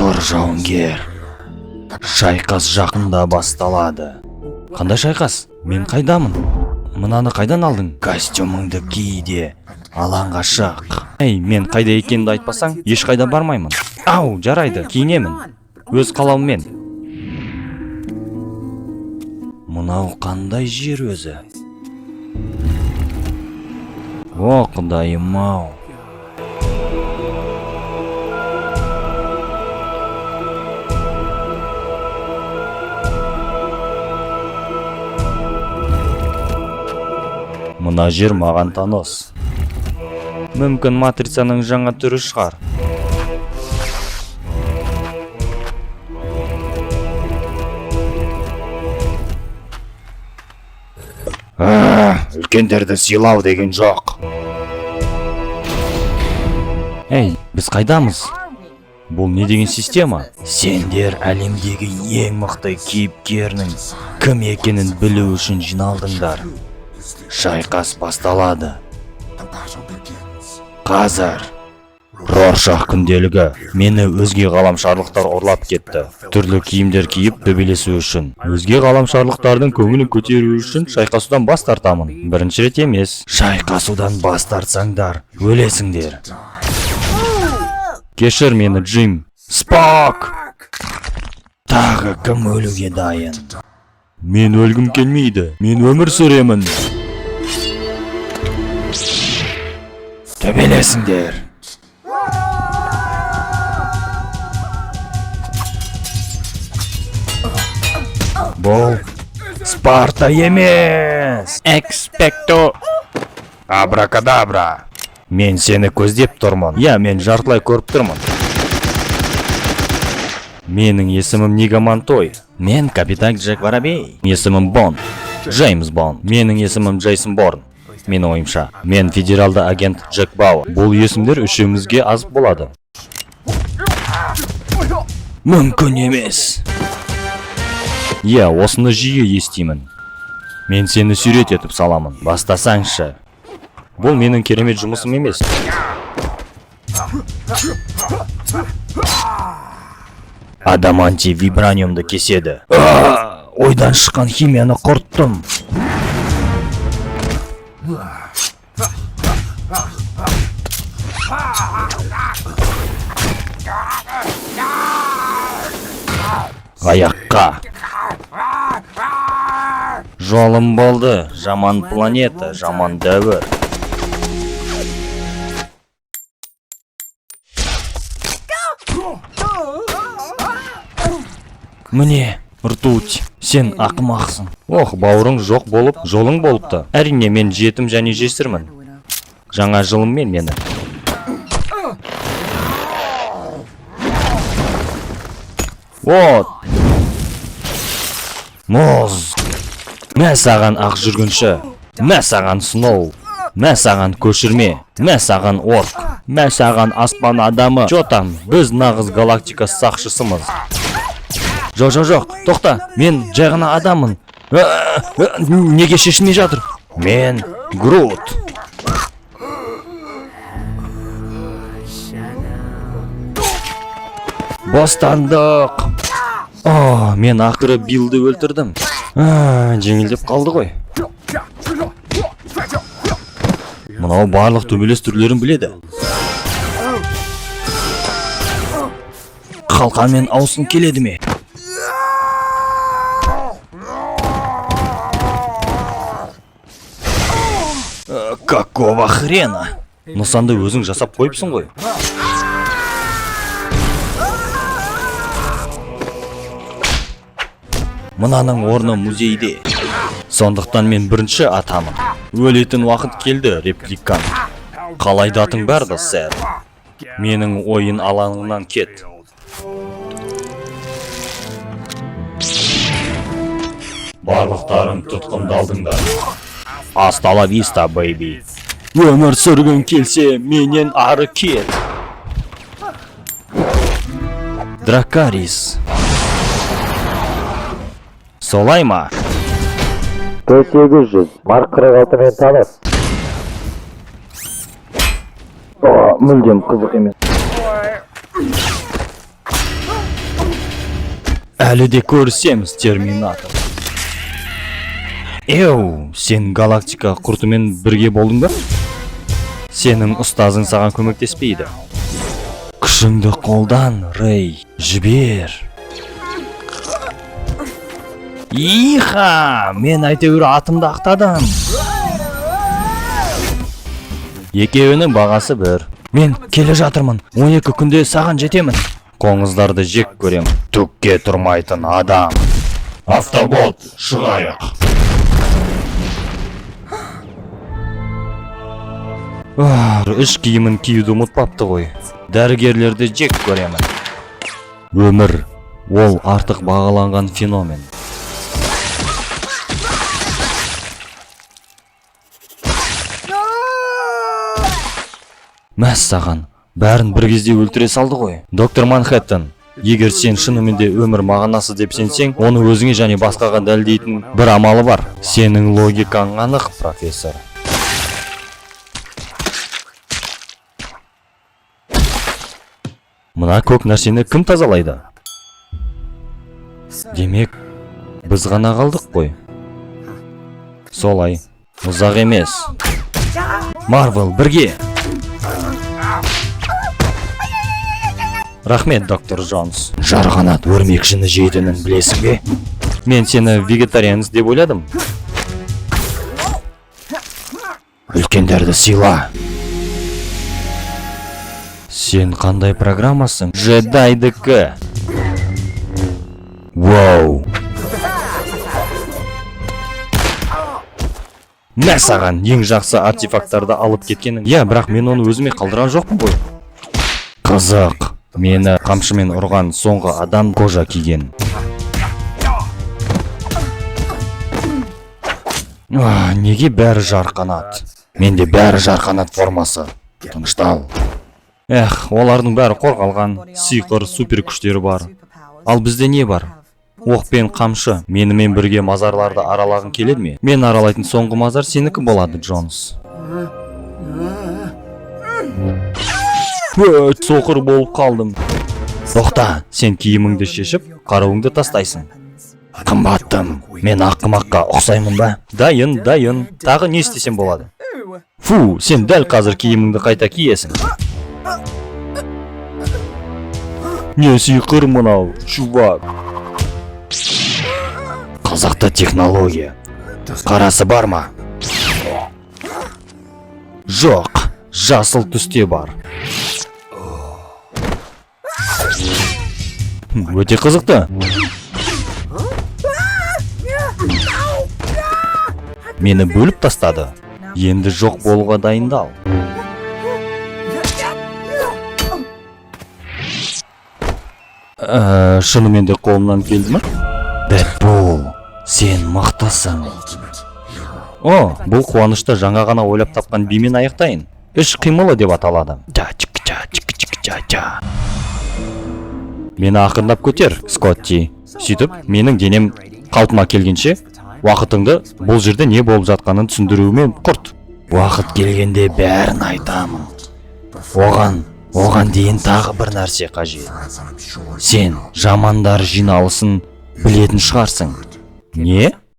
Тұр, жауынгер. Шайқас жақында басталады. Қандай шайқас? Мен қайдамын? Мынаны қайдан алдың? Костюміңді ки де алаңға шық. Әй, мен қайда екенімді айтпасаң, ешқайда бармаймын. Ау, жарайды, киінемін. Өз қалауыммен. Мынау қандай жер өзі? О, құдайым-ау. Мына жер маған таныс. Мүмкін, матрицаның жаңа түрі шығар. Үлкендерді сыйлау деген жоқ. Ей, біз қайдамыз? Бұл не деген система? Сендер әлемдегі ең мықты кейіпкерінің кім екенін білу үшін жиналдыңдар. Шайқас басталады. Қазір. Роршах күнделігі. Мені өзге ғаламшарлықтар ұрлап кетті. Түрлі киімдер киіп төбелесу үшін. Өзге ғаламшарлықтардың көңілін көтеру үшін шайқасудан бас тартамын. Бірінші рет емес. Шайқасудан бас тартсаңдар, өлесіңдер. Кешір мені, Джим. Спок! Тағы кім өлуге дайын? Мен өлгім келмейді. Мен өмір сүремін. Төбелесіңдер. Бұл Спарта емес. Экспекто. Абракадабра. Мен сені көздеп тұрмын. Иә, мен жартылай көріп тұрмын. Менің есімім Нигамантой. Мен капитан Джек Воробей. Есімім Бонд. Джеймс Бонд. Менің есімім Джейсон Борн. Менің ойымша, мен федералды агент Джек Бауэр. Бұл есімдер үшеумізге аз болады. Мүмкін емес. Иә, осыны жиі естимін. Мен сені сурет етіп саламын. Бастасаңшы. Бұл менің керемет жұмысым емес. Адаманти вибраниумды кеседі. Аа, ойдан шыққан химияны құрттым. Аяққа. Жолым болды. Жаман планета, жаман дәуір. Міне, ртуть, сен ақымақсың. Ох, бауырың жоқ болып, жолың болыпты. Әрине, мен жетім және жесірмін. Жаңа жылыммен мені. Вот. Мұз. Мә саған, ақ жүргінші. Мә саған, Сноу. Мә саған, көшірме. Мә саған, орк. Мә саған, аспан адамы. Чо там, біз нағыз галактика сақшысымыз. Жоқ, жоқ, жоқ, тоқта, мен жай ғана адаммын. Неге шешілмей жатыр? Мен Грут. Бостандық. О, мен ақыры Биллді өлтірдім. А, жеңілдеп қалды ғой. Мынау барлық төбелес түрлерін біледі. Қалқанмен ауысқың келеді ме? Какого хрена? Нысанды өзің жасап қойыпсың ғой. Мынаның орны музейде. Сондықтан мен бірінші атамын. Өлетін уақыт келді, репликант. Қалай датың барды, сэр? Менің ойын алаңымнан кет. Барлықтарың тұтқындалдыңдар. Hasta la vista, baby. Өмір сүргің келсе, менен ары кет. Дракарис. Солай ма? Т-800, Марк 46 мен таныс. О, мүлдем қызық емес. Әлі де көрісеміз, Терминатор. Еу, сен галактика құртымен бірге болдың ба? Сенің ұстазың саған көмектеспейді. Күшіңді қолдан, Рэй, жібер. Иха, мен әйтеуір атымды ақтадым. Екеуінің бағасы бір. Мен келе жатырмын. 12 күнде саған жетемін. Қоңыздарды жек көрем. Түкке тұрмайтын адам. Автобот, шығайық. Ах, іш киімін киюді ұмытпапты ғой. Дәрігерлерді жек көремін. Өмір ол артық бағаланған феномен. Мәссаған, бәрін бір кезде өлтіре салды ғой. Доктор Манхэттен, егер сен шынымен де өмір мағынасы деп сенсең, оны өзіңе және басқаға дәлелдейтін бір амалы бар. Сенің логикаң анық, профессор. Мына көк нәрсені кім тазалайды? Демек, біз ғана қалдық қой. Солай, ұзақ емес. Марвел, бірге! Рахмет, доктор Джонс. Жарғанат өрмекшіні жейтінін білесің бе? Мен сені вегетарианец деп ойладым. Үлкендерді сыйла. Сен қандай программасың? Джедайдікі. Вау. Мә саған ең жақсы артефакттарды алып кеткенің. Иә, бірақ мен оны өзіме қалдырған жоқпын ғой. Қызық. Мені қамшымен ұрған соңғы адам кожа киген. Ах, неге бәрі жарқанат? Менде бәрі жарқанат формасы. Тыныштал. Эх, олардың бәрі қорғалған, сиқыр, супер күштері бар. Ал бізде не бар? Оқ пен қамшы. Менімен бірге мазарларды аралағың келеді ме? Мен аралайтын соңғы мазар сенікі болады, Джонс. Соқыр болып қалдым. Тоқта, сен киіміңді шешіп, қаруыңды тастайсың. Қымбаттым, мен ақымаққа ұқсаймын ба? Дайын, дайын. Тағы не істесем болады? Фу, сен дәл қазір киіміңді қайта киесің. Не сиқыр мынау, чувак? Қызықты технология. Қарасы бар ма? Жоқ, жасыл түсте бар. Өте қызықты. Мені бөліп тастады. Енді жоқ болуға дайындал. Шынымен де қолымнан келді ме? Дэдпул, сен мықтысың. О, бұл қуанышты жаңа ғана ойлап тапқан бимен аяқтайын. Іш қимылы деп аталады. Жа, чик, жа, чик, чик, жа, жа. Мені ақырындап көтер, Скотти. Сөйтіп, менің денем қалпыма келгенше, уақытыңды бұл жерде не болып жатқанын түсіндіруімен құрт. Уақыт келгенде бәрін айтамын. Оған дейін тағы бір нәрсе қажет. Сен жамандар жиналысын білетін шығарсың. Не?